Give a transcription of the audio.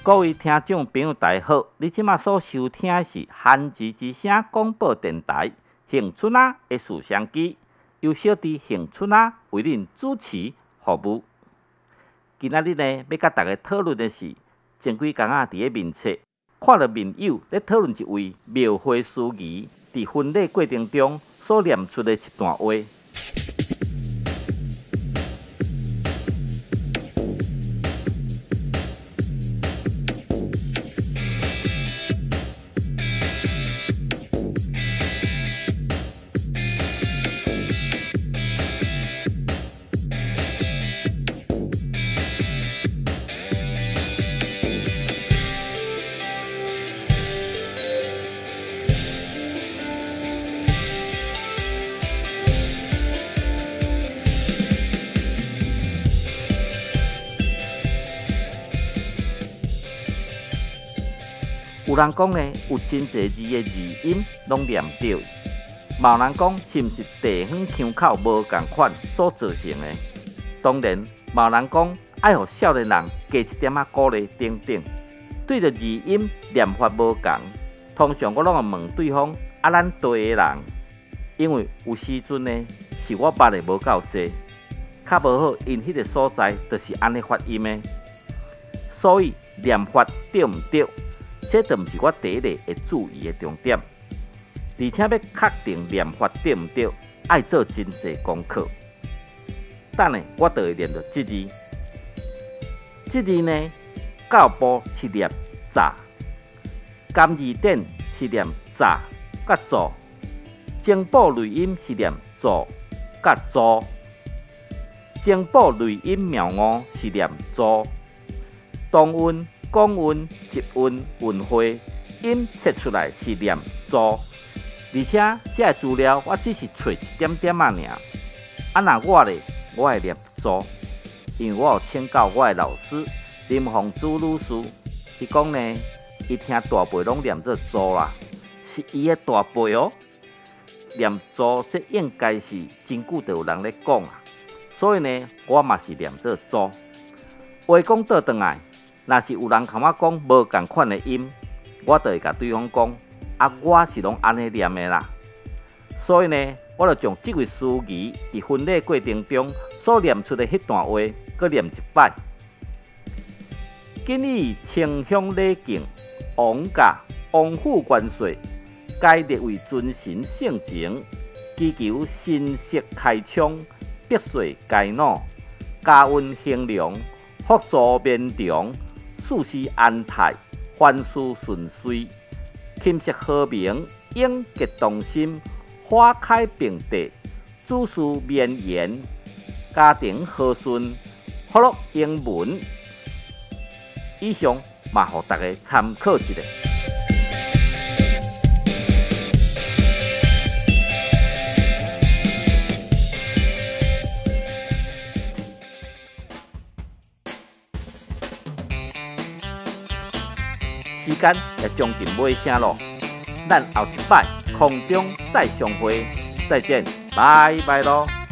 各位聽眾朋友，大家好！你這馬所收聽的是韓字之聲廣播電臺興春仔的視相機，由小弟興春仔為恁主持服務。今仔日呢，欲佮大家討論的是前幾工仔佇咧面冊看著面友咧討論一位廟會司儀佇婚禮過程中所念出的一段話。有人講呢，有真濟字的字音攏念對，嘛有人講是毋是地方腔口無仝款所造成的。當然，嘛有人講愛予少年人加一點仔鼓勵等等。對著字音念法無仝，通常我攏會問對方啊，咱佗的人，因為有時陣呢是我捌的無夠濟，較無好𪜶彼个所在就是按呢發音的，所以念法對毋對？這就毋是我第一个會注意的重點，而且欲確定念法對毋對，愛做真濟功課。等下我就會念著這字，這字呢，教育部是念炸，甘字典是念炸佮做，聲部類音是念做佮做，聲部類音妙誤是念做，同韻、講韻、集韻、韻會音切出來是念做，而且這个資料我只是揣一點點仔爾。啊，若我咧，我會念做，因為我有請教我的老師林鳳珠女士，伊講呢，伊聽大輩攏念做做啦，是伊的大輩哦，念做這應該是真久就有人咧講啊，所以呢，我嘛是念做做。話講倒轉來。若是有人共我講無仝款的音，我就會共對方講，啊，我是攏按呢念的啦。所以呢，我就將這位司儀佇婚禮過程中所念出的彼段話，閣念一擺。謹以清香禮敬，王駕、王府元帥，皆列為尊神聖情，祈求神色開昌，百歲佳老，家運興隆，福壽綿長。事事安泰，凡事順遂，琴瑟和鳴，永結同心，花開並蒂，子嗣綿延，家庭和順，福祿盈門。以上嘛，予大家參考一下。時間也將近尾聲囉，咱後一擺空中再相會，再見，拜拜囉。